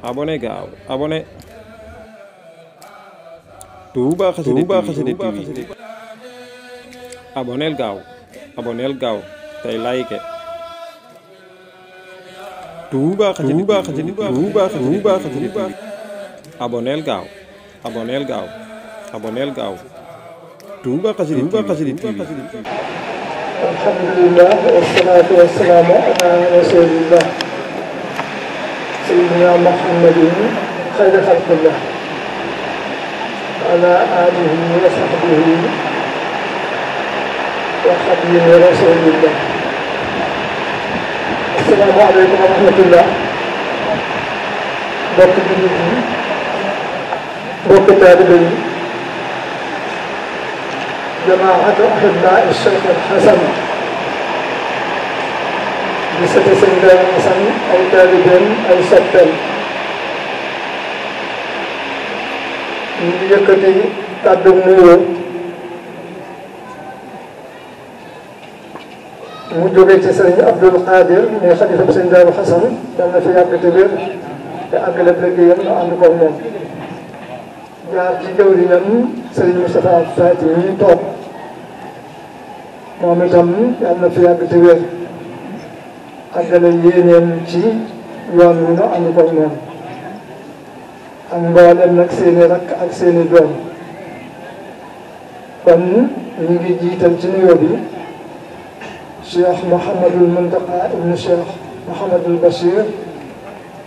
abonné gaaw abonné Touba Xassida TV abonneel gaaw tey like Touba Xassida TV abonneel gaaw Touba Xassida TV alhamdulillah wassalatu wassalamu ala rasulillah sayyidina muhammadin khayri khalqillah ala alihi wa sahbihi wa khadimi rasulillah. Assalamu alaykum wa rahmatullah. Mbokk jullit yi, mbokk taalibe yi, jamaatu ahibaa Cheikh al Hasan di sëti sëñ Ibrahima Hasan ay taalibeem ay soppeem ñu ngi yëkkati kàddu nuyoo mu jóge ci sëñ Abdul Qadir muy xalifa sëñ Ibrahima Hasan dal na fi yàgg te wér te àggale liggéeyam ñu ànd ko moom jaar ci jëwriñam sëñ Moustapha Fati yi toog moom itam yàlla na fi yàgg te wér àggale yéeneen ci yoon wi nu ànd ko moom ak mboolem nag seeni rakk ak seeni doom. kon ñu ngi jiital ci nuyoo bi Cheikh Mouhamadul Muntaqa ibnu Cheikh Mouhamadul Bachir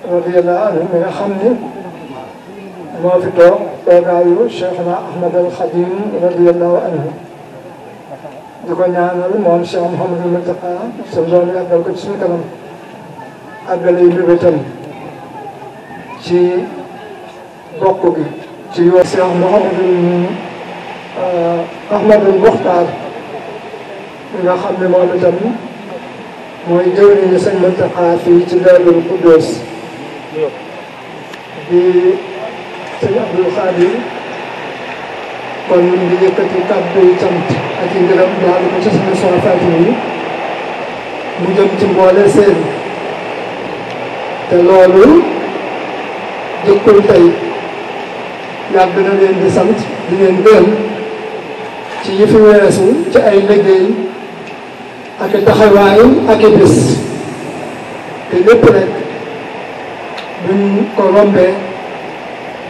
radiyallahu anhu mi nga xam ni moo fi toog toogaayu Cheikhna Ahmad al Khadim radiyallahu anhu di ko ñaanal moom Cheikh Mouhamadul Muntaqa sa doon yàggal ko ci suñu kanam àggale yu mébétam ci bokk gi ci yoon Cheikh Mouhamadul Ahmadul Muxtaar nga xam ne moom itam mooy jëwriñu sëñ Muntaqa fii ci Daarul Quddoos di sëñ Abdul Xaadir kon ñu ngi yëkkati kàddu yi cant ak i ngërëm daal ko ci suñu soxna Fatou yi mu jëm ci mboole seen te loolu jëkkul tey yàgg na leen di sant di leen gërëm ci yi fi weesu ci ay liggéey ak i taxawaay ak i bis te lépp rek buñ ko rombee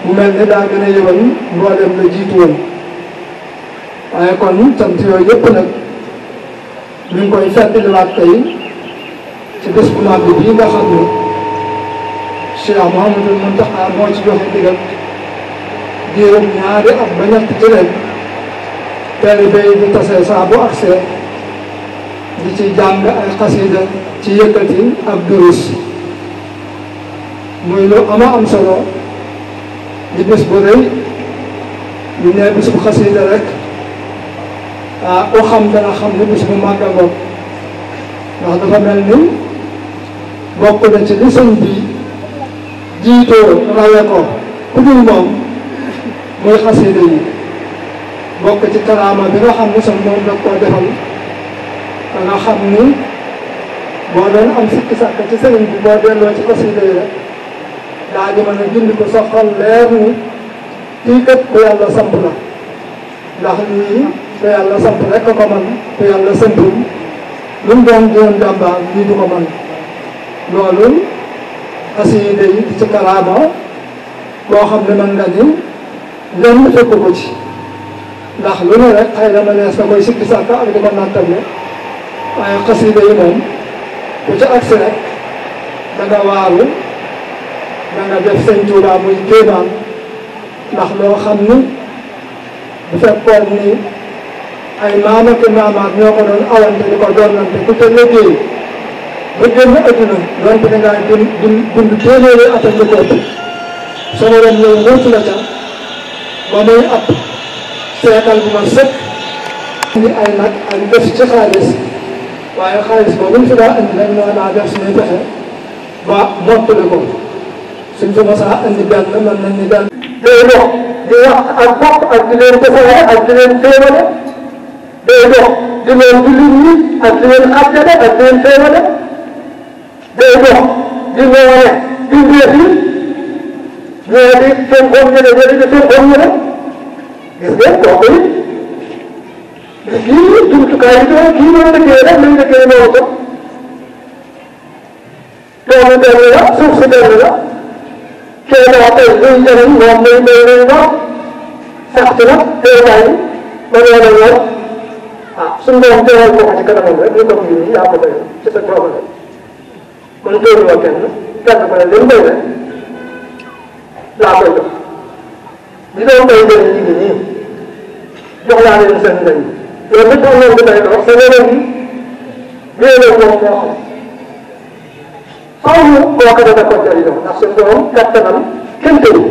mu mel ni daa gën a yëwan mboolem la jiitu woon waaye kon sant yooyu yëpp nag ñu ngi koy fàttaliwaat tey ci bés bu mag bii nga xam ne Cheikh Mouhamadul Muntaqa moo ci joxe digal diirum ñaari at ba ñett ci ren taalibe yi di tase saa bu agsee di ci jàng ay xasida ci yëkkati ak durus muy lu am solo di bés bu rëy ñu ne bés bu xasida rek ku xam dana xam ne bés bu màgg a ngoog ndax dafa mel ni bokk na ci li sëñ bi jiitoo rawe ko ku dul moom muy xasida yi bokk ci karaama bi nga xam ne sax moom da koo defal da nga xam ni boo doon am sikki sàkk ci sëriñ bi boo delloo ci xasida yi rek daa di mën a jënd ko sa xol leer ni kii kat ku yàlla samp la ndax lii ku yàlla samp rek ko man ku yàlla sampul lu mu doon jàmbaar lii du ko man loolu xasida yi di ci karaama boo xam ne man nga ni lenn fekk ko ci ndax lu ne rek xëy na ma nees na koy sikki sàkk ak di ko nattale waaye xasida yi moom ku ci agsi rek da nga waaru da nga def sëñ Tuubaa muy kéemaan ndax loo xam ni bu fekkoon ni ay maam ak maamaat ñoo ko doon awante di ko doonante ku te liggéey ba génn adduna donte da ngaa dund téeméeri at ak lu ko ëpp sama ren ñëw muutu la ca ba muy ab seekal bu ma sëkk ni ay nag ak def ci xaalis waaye xaalis boobu ñu fi daa indi rek ñoo naa def suñuy pexe ba mottali ko suñ fi masaa indi benn mën nañ ni benn day dox di wax ak bokk ak di leen defare ak di leen féewale day dox di leen jullit ñi ak di leen xàjjale ak di leen féewale day dox di woore bindee fi ñee di fenkoom ñene ñene di fenkoom ñene gis ngeen kooku it kii jumtukaay yi doon kii doon liggéey rek lañ liggéey moo ko toolu benn la suuf si benn la kee daa tey luy njëriñ moom muy mbéy mi ñor sax ci nag teewaay ba ñoo la ñor ah suñu doom teewal ko ci kanamam rek ñu ko fi nii yaa ko béy ci sa coobare kon tóoru la kenn ko ne li mu béy rek laa koy jox li doon béy njëriñ ñi ngi nii jox laa leen seen njëriñ yow nit am nañ ko béy dox sa leneen bi léeg-léeg moom moo xam faaw ñu boo ko defee ko jëriñoo ndax suñu doom kattanam kenn tëju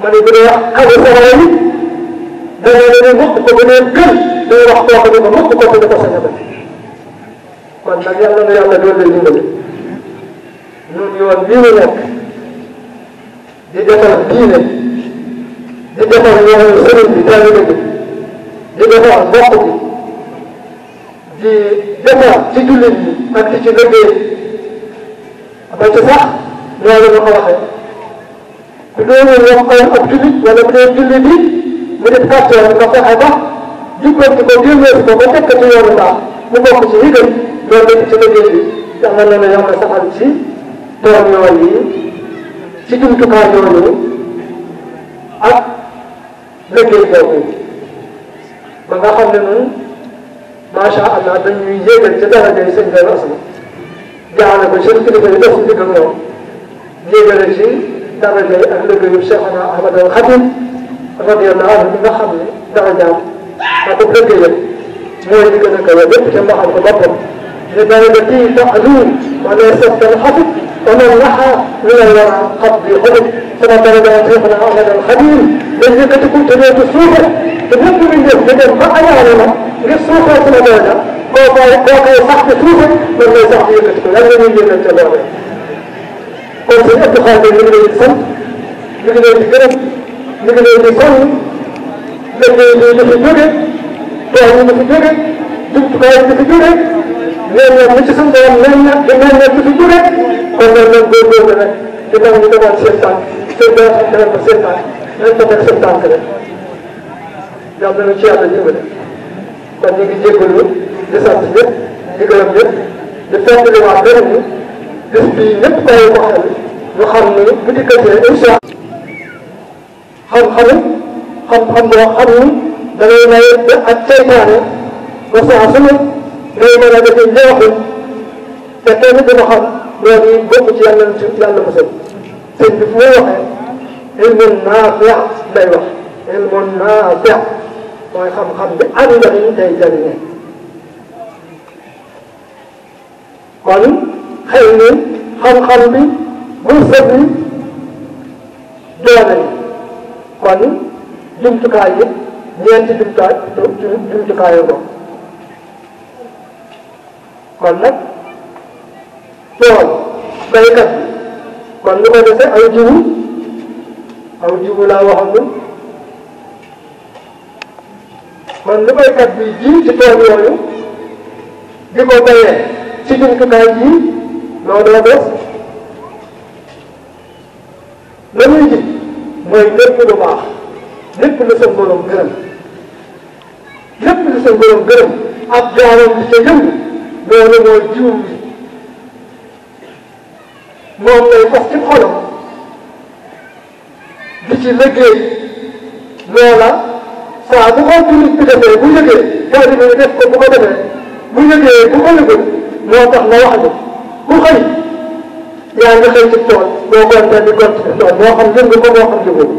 ma ne bu dee xale sama yi da ngay ne mokk ko bu dee gën day wax kooku ne ko mokk ko te ko sañ a def kon nag yàlla na yàlla doon lay dimbali ñun yoon bii ñu nekk di defar diine di defar yoonu sëriñ bi taalibe bi di defar mbokk bi di defar ci jullit bi ak di ci liggéey ba ci sax loolu nga ko waxee ku doonul wax ab jullit wala bu dee jullit bi mu def kàttan nga fexe ba jubbanti ko génneesi ko ba teg ko ci yoonu ndax mu bokk ci liggéey loolu lépp ci liggéey bi yàlla na la yàlla saxal ci doom yooyu yi ci jumtukaay yooyu ak liggéey boobu ba nga xam ne noonu macha allah dañuy yéegal ci daraja yi sëñ bi asma jaarale ko seen kilifa yi def si digg ak ñoom yéegale ci daraja yi ak liggéeyu Cheikhna Ahmad al Khadim radiyallahu anhu bi nga xam ne darajaam ak liggéeyam mooy li gën a kawe lépp te mbaxal ko boppam ne darajati ta'lu wa laysat tanxafid wa man naxa min al-wara qabdi xubid sama daraja Cheikhna Ahmad al Khadim dañ yëkkati ko te dootu suufe te lépp lu ñu def di dem ba ayaane ma ngir suufee sama daraja koo koy sax ci suufe man lay sax di yëkkati ko yàlla ñuy yëkkal ca loolee kon seen ëpp xaal ñu ngi leen di sant ñu ngi leen di gërëm ñu ngi leen di sonn liggéey bi ñu fi jóge tool yi ñu fi jóge jumtukaay yi ñu fi jóge ñoom ñoom li ci suñu borom leen na di mel ne ñu fi jóge kon nag nañ góorgóorlu rek di tax ñu demoon seen tànk seen borom xam defal ko seen tànk nañ ko teg seen tànk rek yàlla na ci yàlla dimbale kon ñu ngi jégalu di sant ñëpp di gërëm ñëpp di fàttali waa benn ni bés bi ñëpp bàyyi ko xel ñu xam ni bu dikkatee incha xam-xam boo xam ni da ngay may ak seytaane ba saa su ne ngay mën a defee njaaxum te kenn du ko xam loolu yi bokk ci yàlla ci yàlla mosal sëñ bi fu muy waxee ilmun naafi lay wax ilmun naafi mooy xam-xam bi am njëriñ tey jëriñe kon xëy ni xam-xam bi bu sëb bi doole kon jumtukaay yi ñeenti jumtukaay yu bokk kon nag tool baykat bi kon lu ko dese aw jiwu laa waxoon kon lu baykat bi ji ci tool yooyu di ko bayee ci jumtukaay ji looloo des la muy ji mooy lépp lu baax lépp lu sa borom gërëm lépp lu sa borom gërëm ak jaaroo bi ca yëngu loolu mooy jiwu bi moom lay fas ci xolam di ci liggéey loola saa bu ko jullit bi defee bu yëgee taalibe bi def ko bu ko defee bu yëgee bu ko yëgul moo tax na wax ni ku xëy yaa ngi xëy ci tool boo gontee di gont ci tool moo xam yëngu ko moo xam jugul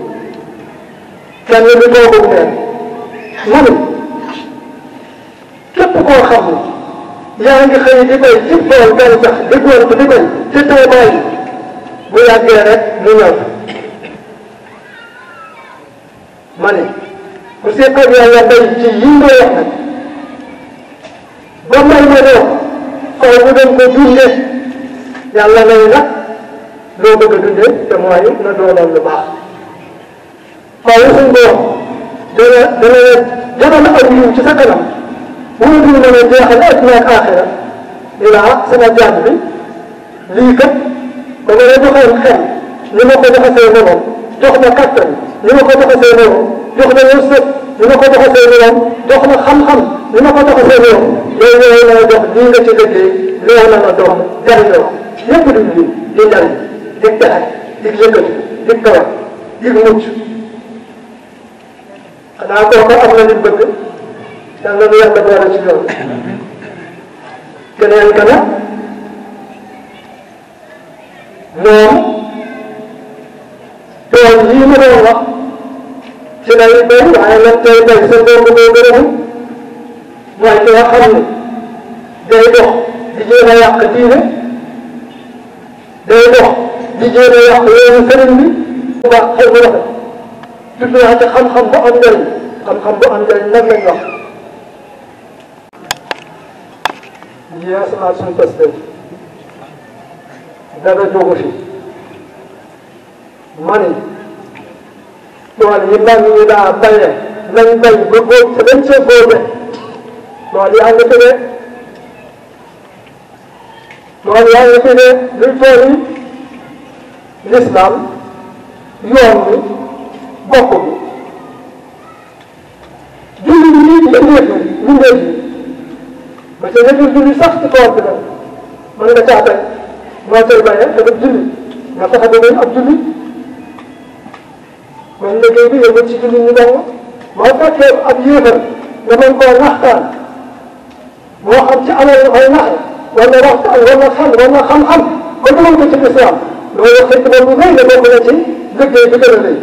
kenn du toogul neen man képp koo xam ni yaa ngi xëy di bay ci tool gàncax di gont di bay ci taw bàyyi bu yàggee rek mu ñëw ma ne bu seqal yàlla bay ci yii nga wax nag ba may ma doon xaw mu dem ko dundee yàlla nay nag loo bëgg a dundee te mooy na doonoon lu baax xaw suñ borom dana jamono ak yiw ci sa kanam wóor mën a jeexal adduna ak aaxira ilaa sama jàmm bi lii kat ba ma la joxoon xel ni ma ko joxasee moom jox na kattan ni ma ko joxasee moom jox na wërsëg ni ma ko joxasee moom jox na xam-xam ni ma ko joxasee moom loolu ñooy la jox lii nga ci liggéey loolu la nga dox jariñoo lépp du lii di njariñ di texe di yëkkati di kawar di mucc xanaa kooku am na li bëgg yàlla nu yàlla boole ci loolu keneen ka nag moom tool yii ma doon wax ci lay béy waaye nag tey béy sa doom boo gërëmu mooy ki nga xam ne day dox di jéem a yàq diine day dox di jéem a yàq yoonu sëriñ bi bu baax xëy bu rafet tudd naa ci xam-xam bu am njëriñ xam-xam bu am njëriñ nag lañ wax yeesalaat suñu pasteur dara jógu fi mani tool yi mag ñi daa baye nañ bay ba góob te dañ cee góobe tool yaa ngi fi de tool yaa ngi fi de luy tool yi l'islam yoon bi bokk bi julli bi ñu ndeef parce que ñetti julli sax ci tool bi nag mën nga caa tey moo koy baye te du julli nga fexe ba muy ab julli kon liggéey bi yëngu ci julli ñu dong boo fekkee ab yéefar nga mën koo naxtaan moo xam ci alal la koy naxe wala waxtaan wala xel wala xam-xam ba dugal ko ci lislaam loolu xëy na bu rëy la bokk na ci liggéey bi gën a rëy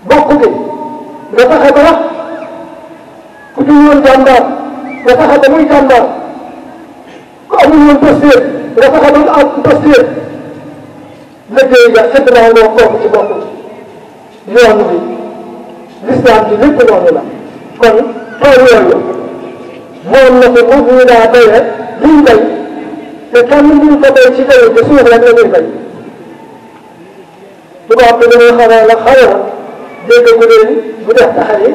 bokk gi nga fexe ba wax ku dul woon jàmbaar nga fexe ba muy jàmbaar ku amul woon posture nga fexe ba am posture liggéey ga xëy na moo bokk ci bokk yoon bi l'islam bi lépp noonu la kon tool yooyu moom la ko moom ñu daa béyee liñ béy te kenn mënu ko béy ci béy te suuf rek la ñuy béy tubaab bi dañuy xamee la xaw a dégg bu dee bu def taxaw yi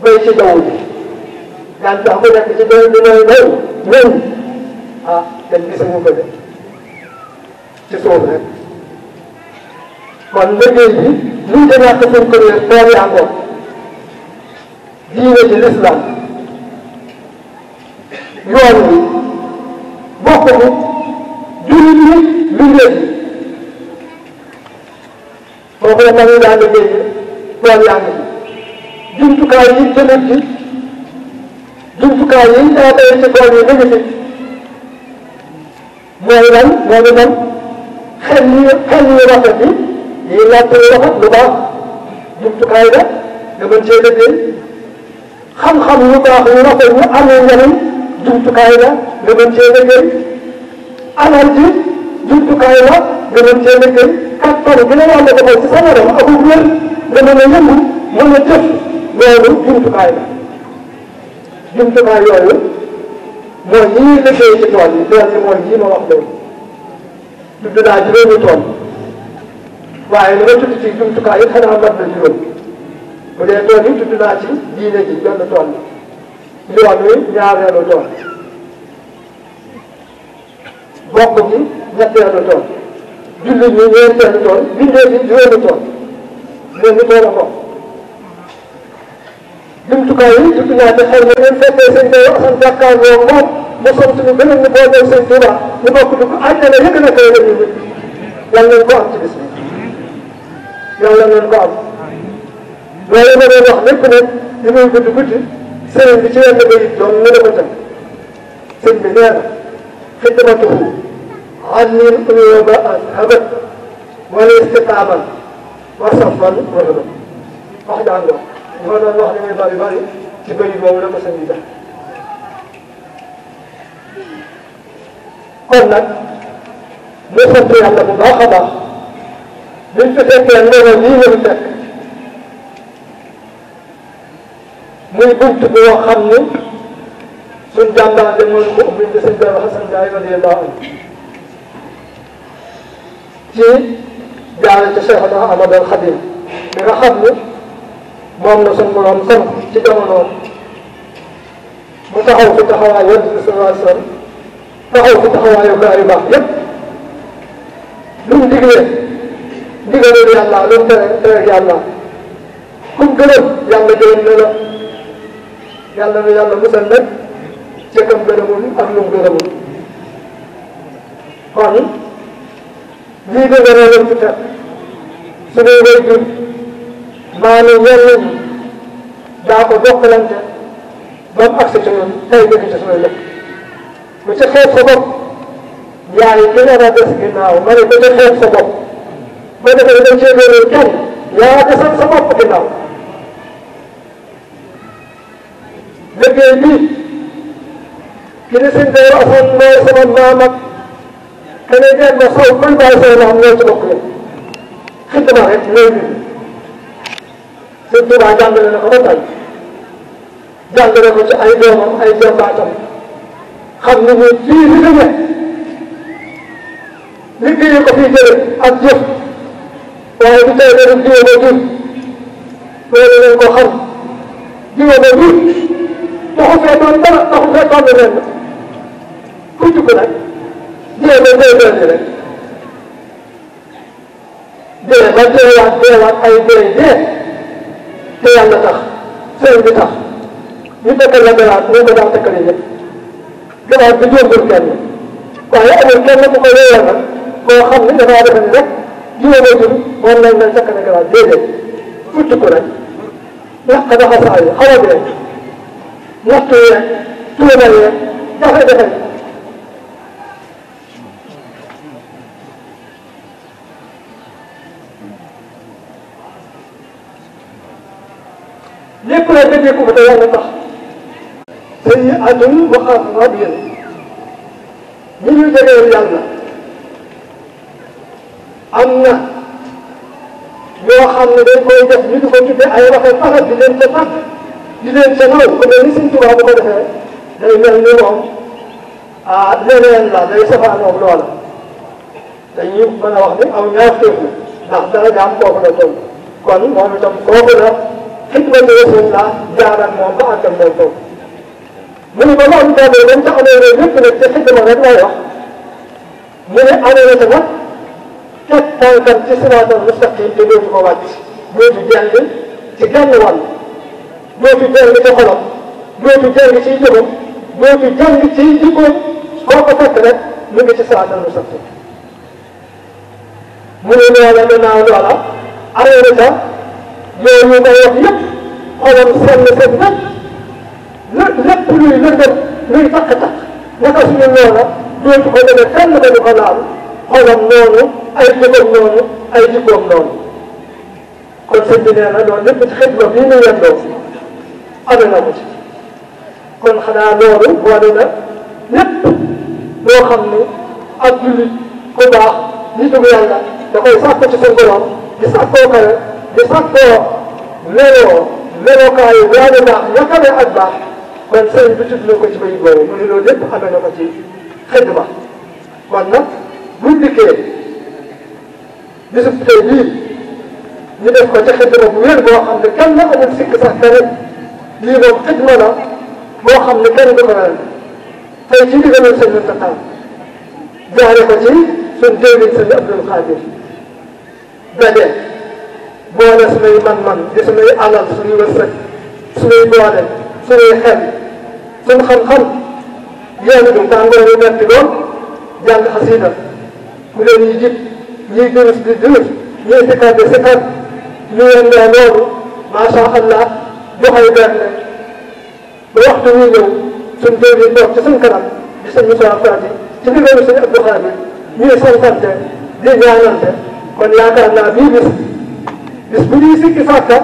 béy ci jaww ji gàncax bu nekk ci jaww ji mooy béy ñëw ah kenn gisaguñu ko de ci suuf rek kon liggéey bi luñ ca ñàkk suñ ko wér tool yaa ngoog diine ci l'islam yoon bi bokk bi jullit ñi liggéey foofu la mag yaa liggéey tool yaa ngi jumtukaay yi jëlit ci jumtukaay yi daa béy ci tool yi liggéey ci mooy lan moo di dem xel yi rafet yi yi laajte yu rafet lu baax jumtukaay la nga mën cee liggéey xam-xam yu baax yu rafet yu amee njëriñ jumtukaay la nga mën cee liggéey alal ji jumtukaay la nga mën cee liggéey kattan gi la yàlla defal ci sa yaram ak wér nga mën a yëngu mën a jëf loolu jumtukaay la jumtukaay yooyu mooy yi ñuy liggéey ci tool yi tool yi mooy yi ma wax léegi tudd naa juróomi tool waaye li ma tudd ci jumtukaay yi xanaa mat na juróom bu dee tool yi tudd naa ci diine ji benn tool la yoon wi ñaareelu tool bokk gi ñetteelu tool julli ñi ñeenteelu tool bindee ci juróomi tool leen ni tool a bokk jumtukaay yi tudd naa ci xel na ngeen fekkee sëñ Bay Asan jàkkaarloo moom mu sant ñu gën a ñu boo ñëw sëñ Tuuba ñu bokk dugg àjjana yëg na koy la ñu nit yàlla nañ ko am ci bis bi yàlla nañ ko am loolu ma doon wax lépp nag li muy guddi guddi sëriñ bi ci wenn bayit doon ne la ko tënk sëñ bi nee na xidmatuhu anil uyuba habat wala istiqaaman wa safan wa habat wax jàngoo dafa doon wax li muy bari bari ci bayit boobu la ko sëñ bi def kon nag ñu sant yàlla bu baax a baax biñ fi fekkee ndono lii la ñu fekk muy bunt boo xam ni suñ jàmbaar de mooy ko ubbi di sëñ Bay Xasan Njaay radiyallaahu anhu ci jaare ci Cheikhna Ahmad al Xadim mi nga xam ni moom la suñ borom sant ci jamonoom mu taxaw fi taxawaay Yonent bi sallallaahu alayhi wa sallam taxaw fi taxawaayu gaa yu baax yépp lu mu diglee digalul yàlla lu mu tere yàlla ku mu gërëm yàlla gërëm na la yàlla na yàlla musal nag ca kam gërëmul ak lu mu gërëmul kon lii de nga leen ci fekk suñuy waajur maanaam ñenn ñi daa ko bokkalante ba mu agsi ci ñun tey dëgg ci suñuy lépp ku ci xeeb sa bopp yaay ki war a des ginnaaw ma ne ku ci xeeb sa bopp ba defee dañ cee doon kenn yaa desal sa bopp ginnaaw liggéey bii ki ni seen day waxoon mooy sama maam ak keneen ngeen ma saw kuy bàyyi say maam ñoo ci bokk yëpp xidma rek ngay bind sëñ Tuubaa jàngale na ko ba tey jàngale ko ci ay doomam ay jambaatam xam ni ñu fii li fi ne liggéey ko fii jële ak jëf waaye du tey dañu jiw ba jur loolu leen ko xam jiw ba jur taxu fee doon dara taxu fee doon leen ku jukk nag jiw ba dee doon rek dee ba deewaat ay dee te yàlla tax sëriñ bi tax ñu dëkkal la garaat ñu ko daan dëkkale ñëpp garaat bi jómbul kenn waaye amul kenn ku ko yeyoo nag koo xam ne dafaa defe ni rek jiw ba jur moom lañ leen dëkkale garaat déedéet fucc ko nag ñàkk dafa saa yi xaw a dee waxtu yeeg tuumal yeeg jafe-jafe lépp la déggee ko te yàlla tax sayyi'atun muqarrabin ñi ñu jegeel yàlla am na yoo xam ne dañ koy def ñu di ko tuddee ay waxee farat di leen ca tàgg di leen ca naw ko mel ni Sëñ Tuubaa bu ko defee day mel ni moom leneen la day safaanoog loola dañuy mën a wax ni aw ñaar féefu ndax dara jaam kooku la toll kon moom itam kooku la xidmatu rasulillah jaar ak moom ba àggal moom foofu mu ne ba mu am tàmbali ba mu taxawee loolu lépp nag ca xidma rek lay wax mu ne amee na tamit teg tànkam ci siraatal mustaqim te dootu ko wàcc dootu jàng ci genn wàll dootu jàng ci xolam dootu jàng ci jëmam dootu jàng ci jikkoom boo ko fekk rek mu ngi ci siraatal mustaqim mu ne loola gannaaw loola amee na sax yooyu ñu koy wax yëpp xolam sell seen lépp luy lëndëm luy takk-takk naka suñu loola dootu ko demee fenn ba du ko laal xolam noonu ay jëfam noonu ay jikkoom noonu kon sëñ bi nee na loolu lépp ci xidma bii ñu yendoo amee na ko ci kon xanaa loolu wane na lépp loo xam ni ak jullit ku baax nitu yàlla da koy sàkk ci suñu borom di sàkkoo kawe di sàkkoo melokaayu waane baax ñakkale ak baax kon sëñ bi tudd na ko ci bay boobu mu ne loolu lépp amee na ko ci xidma kon nag buñ dikkee bisub tey bii ñu def ko ci xidma bu wér boo xam ne kenn amul sikk sax kenn lii moom xidma la boo xam ne kenn du ko werante tey ci ndigalal sëñ Muntaxa jaare ko ci suñ jëwriñ sëñ Abdul Xaadir daje boole suñuy man-man di suñuy alal suñuy wërsëg suñuy doole suñuy xel suñ xam-xam yéen du tàngoor yu metti lool jàng xasida mu leen yi jib ñiy durus di durus ñiy sikkat di sikkat ñu yendoo loolu macha allah joxay benn ba waxtu wi ñëw suñ jëwriñ toog ci suñ kanam di sëñ Moussa Fati ci ndigalu sëñ Abdou Khadir ñuy santante di ñaanante kon yaakaar naa bii bis bu ñuy sikki sàkka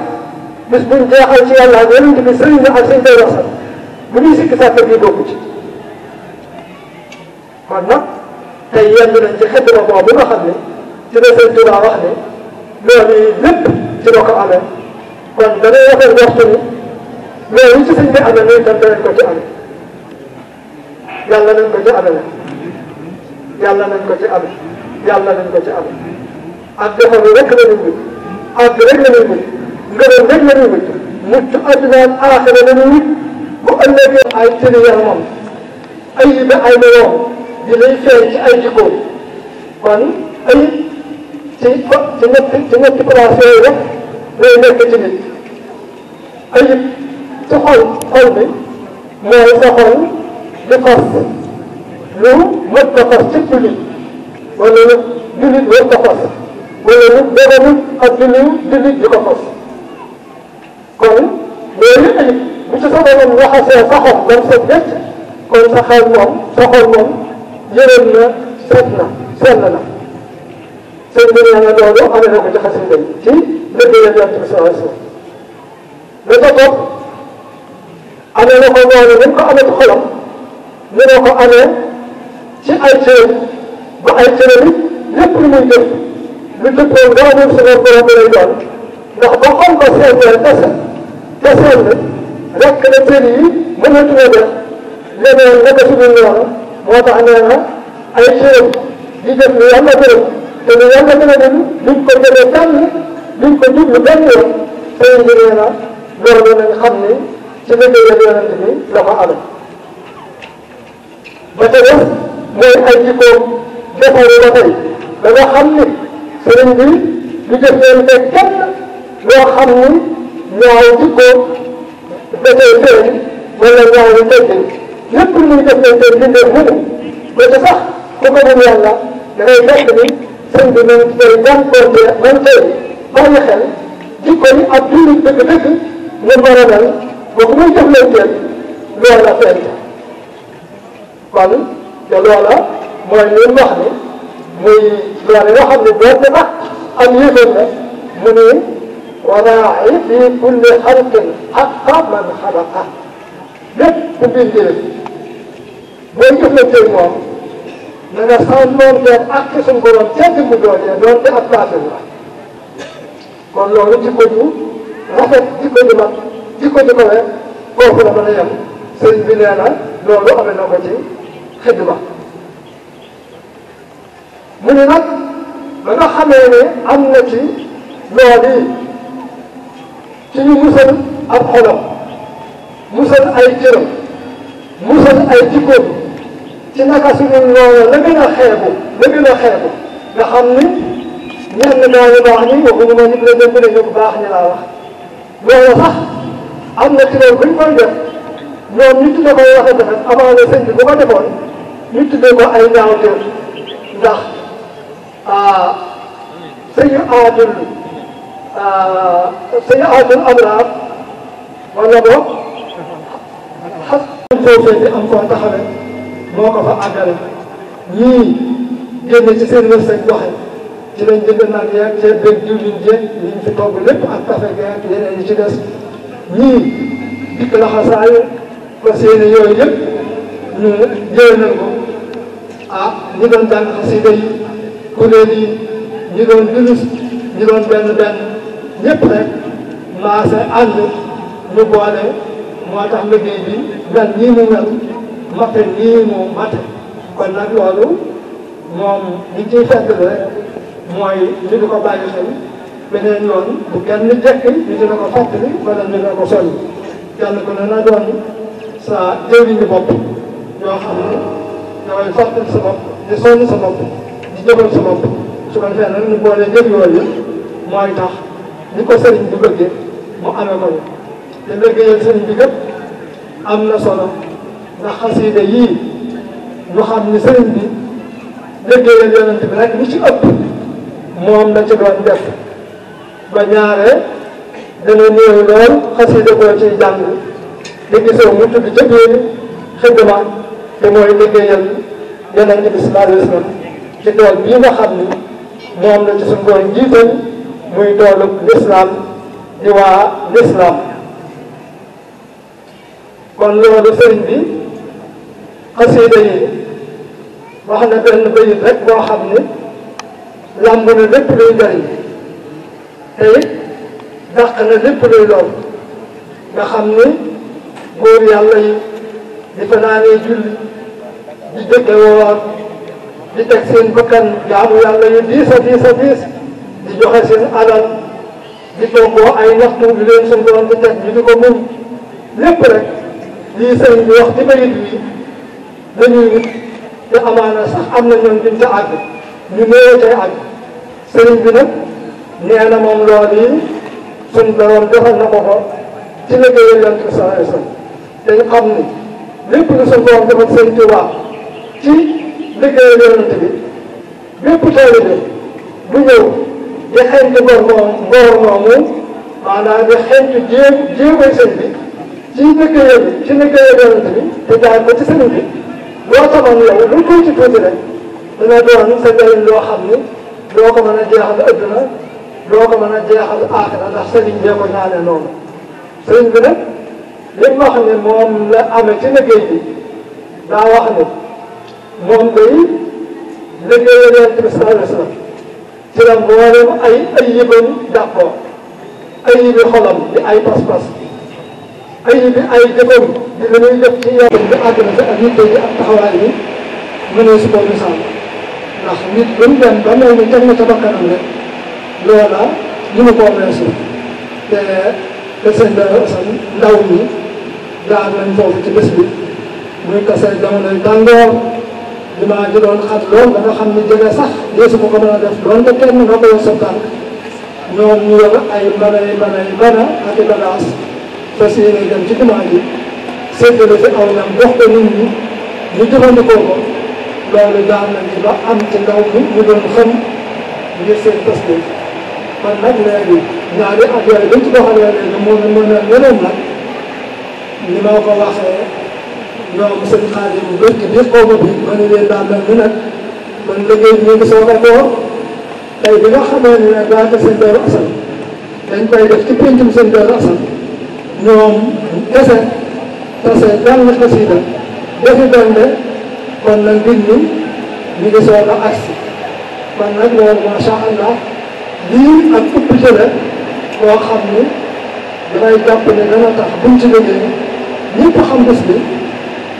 bis buñ jeexal ci yàlla ak yonent bi sëriñ ak sëñ day wax sax bu ñuy sikki sàkka bii bokku ci kon nag tey yenn nañ ci xidma boobu nga xam ne ci la sëñ Tuubaa wax ne loolu lépp ci la ko amee kon danay waxal waxtu ni loolu ci sëñ bi amee nii tam danañ ko ci amee yàlla nañ ko ci amee yàlla nañ ko ci amee yàlla nañ ko ci amee ak defaru rek la ñu wut ak rek la ñu wut ngërëm rek la ñu wut mucc àdduna ak aaxira la ñu wut bu ëllëgee ay tëri yaramam ay yibe ay meloom di lay feeñ ci ay jikkoom kon ay ci ñetti place yooyu rek lay nekk ci nit ayib ci xol bi mooy sa xol di fas lu mën a fas ci jullit wala lu jullit war ko fas wala lu dogalul ak jullit di ko fas kon loolu ayib bu ci sa borom waxasee sa xol ba mu set wecc kon sa xel moom sa xol moom yërëm na set na sell na sëñ bi nee na loolu amee na ko ci xasida yi ci liggéeyal Yonent bi sallallahu alayhi wa sallam la ca topp amee na ko noonu ni ko amee ci xolam ni ma ko amee ci ay cëram ba ay cëram yi lépp lu muy jëf lu dëppoo nga amul suñu borom bi lay doon ndax ba xol ko seetee te sell rek na cër yi mënatuma def leneen naka suñu noonu moo tax nee na ay cëram di jëf lu yàlla gërëm te lu yàlla gën a dem duñ ko jëlee tànn duñ ko jublu benn yoon sëñ bi nee na loolu nañ xam ni ci liggéeyal Yonent bi la ko amee ba ca des mooy ay jikkoom defaru ba tey da nga xam ni sëriñ bi du jëf leen te kenn loo xam ni ñaaw jikkoom da cay feeñ wala ñaaw lu teggin lépp lu muy def leen te bindee mu ba ca sax ku ko mun yàlla da ngay fekk ni sëñ bi nañ koy jànkuwante nañ koy bàyyi xel jikko yi ak jullit dëgg-dëgg ñu mën a mel ba ku muy jëflanteel loola feeñ kon te loola mooy li mu wax ni muy loola nga xam ne boo ko tax am yëgoon na mu ni waraa'i fi kulli xalqin xaqa man xalaqa lépp ku bindee booy jëflanteel moom na nga sàmmanteeg ak suñu borom ceeb bi mu doonee doonte ab kaafir la kon loolu jikko ju rafet jikko ju mag jikko ju ko rek foofu la mën a yem sëriñ bi nee na loolu amee na ko ci xidma mu ne nag ba nga xamee ne am na ci loolu ci ñu musal ab xolam musal ay cëram musal ay jikkoom ci naka suñu noonu la gën a xeebu nga xam ni ñenn ñaañu baax ñi waxuñu ma nit la ñëpp ne ñu baax ñi laa wax loolu sax am na ci loolu buñ koy def ñoom ñu tuddee ko wax dëgg avant le sëñ bi bu ko defoon ñu tuddee ko ay ñaawteef ndax sëñu aadul amraar wala boog xas foofee di am koo taxawee moo ko fa àggale ñii génne ci seen wërsëg joxe ci lañ jënd nag yeeg ceeb beeg diwlin jéeg yi ñu fi togg lépp ak café geeg yeneen yi ci des ñii dikk laxasaayu ba seeni yooyu yëpp ñu jël nañ ko ñi doon jàng xasida yi kuréel yi ñi doon durus ñi doon benn ñëpp rek maase ànd ñu boole moo tax liggéey bi mel nii mu mel mate nii mu mate kon nag loolu moom li ciy fekk rek mooy ñu di ko bàyyi xel beneen yoon bu kenn jekki ñu dina ko fàttali wala ñu dina ko soññ kenn ku ne na doon sa jëriñu bopp yoo xam ne dafay fàttali sa bopp di soññ sa bopp di jëfal sa bopp su ko defee nag ñu boole jëf yooyu mooy tax ni ko sëriñ bi bëggee mu amee ko te liggéeyal sëriñ bi gëpp am na solo ndax xasida yii ñu xam ni sëriñ bi liggéeyal yonent bi rek li ci ëpp moom la ci doon def ba ñaare dana néew lool xasida koo ciy jàng di gisoo mu tudd ca biir xidma te mooy liggéeyal yonent bi sallallahu alayhi wa sallam ci tool bii nga xam ni moom la ci suñu doon jiital muy toolu lislaam di waa lislaam kon loolu sëriñ bi xasida yi wax na benn bayit rek boo xam ni làmb na lépp luy njariñ te it dàq na lépp luy lool nga xam ni góor yàlla yi di fanaanee julli di dëkke woor di teg seen bakkan jaamu yàlla yu diis a diis di joxe seen alal di toggoo ay naxtu di leen suñu borom di teg ñu di ko muñ lépp rek lii sëriñ bi wax ci bayit wi dañuy nit te amaana sax am na ñoom duñ ca àgg ñu néew tey ak sëriñ bi nag nee na moom loolu yi suñ borom defal na ko ci liggéeyal Yonent bi sallallahu alayhi wa sallam te ñu xam ni lépp lu suñ borom defal sëriñ Tuubaa ci liggéeyal Yonent bi bépp taalibe bu ñëw di xeeñtu ngor moomu maanaam di xeeñtu jéegoy sëñ bi ci liggéeyal Yonent bi te jaar ko ci sëriñ bi loo tamoon yow lu tuuti tuuti rek dina doon sa njëriñ loo xam ni doo ko mën a jeexal adduna doo ko mën a jeexal aaxira ndax sëriñ bee ko ñaane noonu sëriñ bi nag li mu wax ne moom la amee ci liggéey bi daa wax ne moom day liggéeyal Yonent bi sallallahu alayhi wa sallam ci la mboolem ay yibam dàqoo ay yibi xolam di ay pas-pas ay yibi ay jëfam di li muy def ci yoon bi àdduna si ak yitte ji ak taxawaay bi mënee su ko misaal ndax nit lu mu dem ba mel ni teg na ca bakkanam rek loola ñu mu koo weesu te seen ndaw ñi jaar nañ foofu ci bés bi muy kase jamonoy tàngoor jumaa ji doon xat lool ba nga xam ni jege sax yeesu ko mën a def doonte kenn nga ko yor sa tànk ñoom ñu yor ay mbana ak i bagaas fas yéene dem ci jumaa ji séddale fi aw ñam jox ko nit ñi ñu jëfandikoo ko loolu jaar nañ ci ba am ci ndaw mi ñu doon xam ngir seen bés bi kon nag léegi ñaari at yooyu dañ ci doxalee léegi moo ne mën a leneen nag ni ma ko waxee ñoom seen xaalis bu gën bi xawma bi ma ne leen daal mel ni nag man liggéey bi ñu ngi soog a door tey bi nga xamee ne nag daanaka seen Daaru Asan dañ koy def ci péncum seen Daaru Asan ñoom kese tase jàng xasida defi donde kon nag nit ñi ñu ngi soog a agsi kon nag loolu macha allah lii ak upp jële boo xam ni damay jàpp ne dana tax buñ ci liggéey ñëpp xam bés bi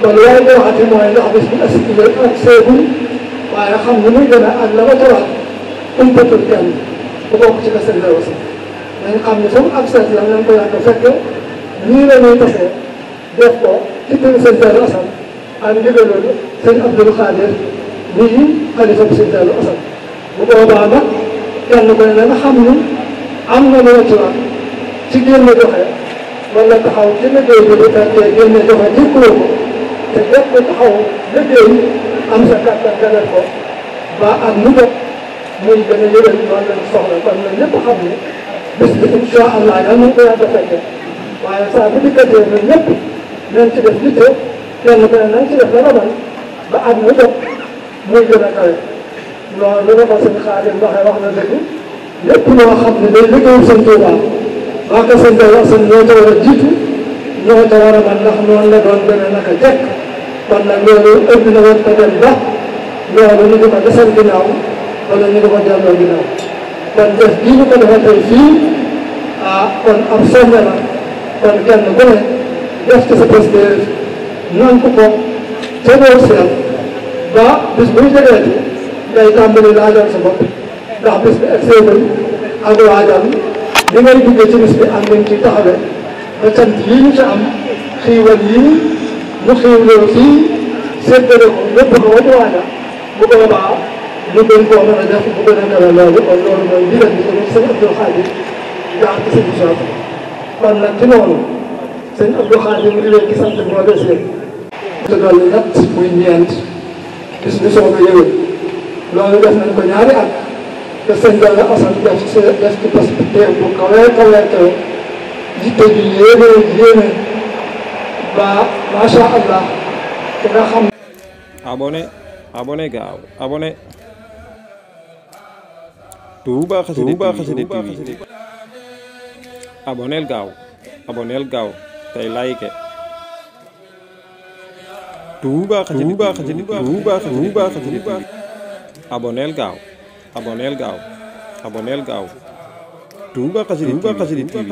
kon loolu boo waxati mooy ndax bés bi ak seegul waaye xam ni muy gën a ak la ko tawaat umpatul kenn bu bokk ci kese bi la aussi dañ xam ni fu mu accès la nañ ko yàgg fekke nii la ñuy tasee def ko ci biir seen Daaru Asan ak ndigalul sëñ Abdul Xaadir nii xalifa bi seen Daaru Asan bu boobaa nag kenn ko ne nga xam ni am na lu ci wax ci génne joxe wala taxaw ci liggéey bi bu fekkee génne joxe jikkuloo ko te def ko taxaw liggéey am sa kàttan nga def ko ba ak mu jot muy gën a yëgal loolu lañ soxla kon nag ñëpp xam ni bis bi incha allah yal nañ ko yàgg a fekkee waaye saa bu dikkatee ñun ñëpp nañ ci def yitte kenn ku ne nañ ci def la man ba ak mu jot muy gën a kawe loolu la ko sëñ Xaadim waxee wax na dëgg lépp loo xam ne day liggéeyu sëñ Tuubaa waa ko sëñ Daaru Asan ñoo ca war a jiitu ñoo ca war a man ndax noonu la doon demee naka jekk kon nag loolu ëpp na war ko dem ba loolu ñu di ko desal ginnaaw wala ñu di ko delloo ginnaaw kon def bii ñu ko defee tey fii kon am soññe la kon kenn ku ne def ci sa bés de nank ko ca boo seet ba bis buy jegeeti ngay tàmbali laajal sa bopp ndax bis bi ak séegal ak waajal li ngay duggee ci bis bi am nañ ci taxawee ba cant yii ñu ci am xiiwal yii ñu xiiwloo fii séddale ko yóbbu ko ba ci waaja bu boobaa ñu gën koo mën a def bu gën a kawe loolu kon loolu mooy ndigal bi tamit sëñ Abdou Khadir jaar ci sëñ Cheikh kon nag ci noonu sëñ Abdou Khadir mu di leen di sant boo desee te dolli ñett muy ñeent bis bi soog a yëwee loolu def nañ ko ñaari at te sëñ Daaru Asan def ci bés bi teew bu kawee kawe jitte ji yéene ba macha allah te nga xam abonné gaaw abonné Touba Xassida TV abonneel gaaw tey like Touba Xassida TV abonneel gaaw Touba Xassida TV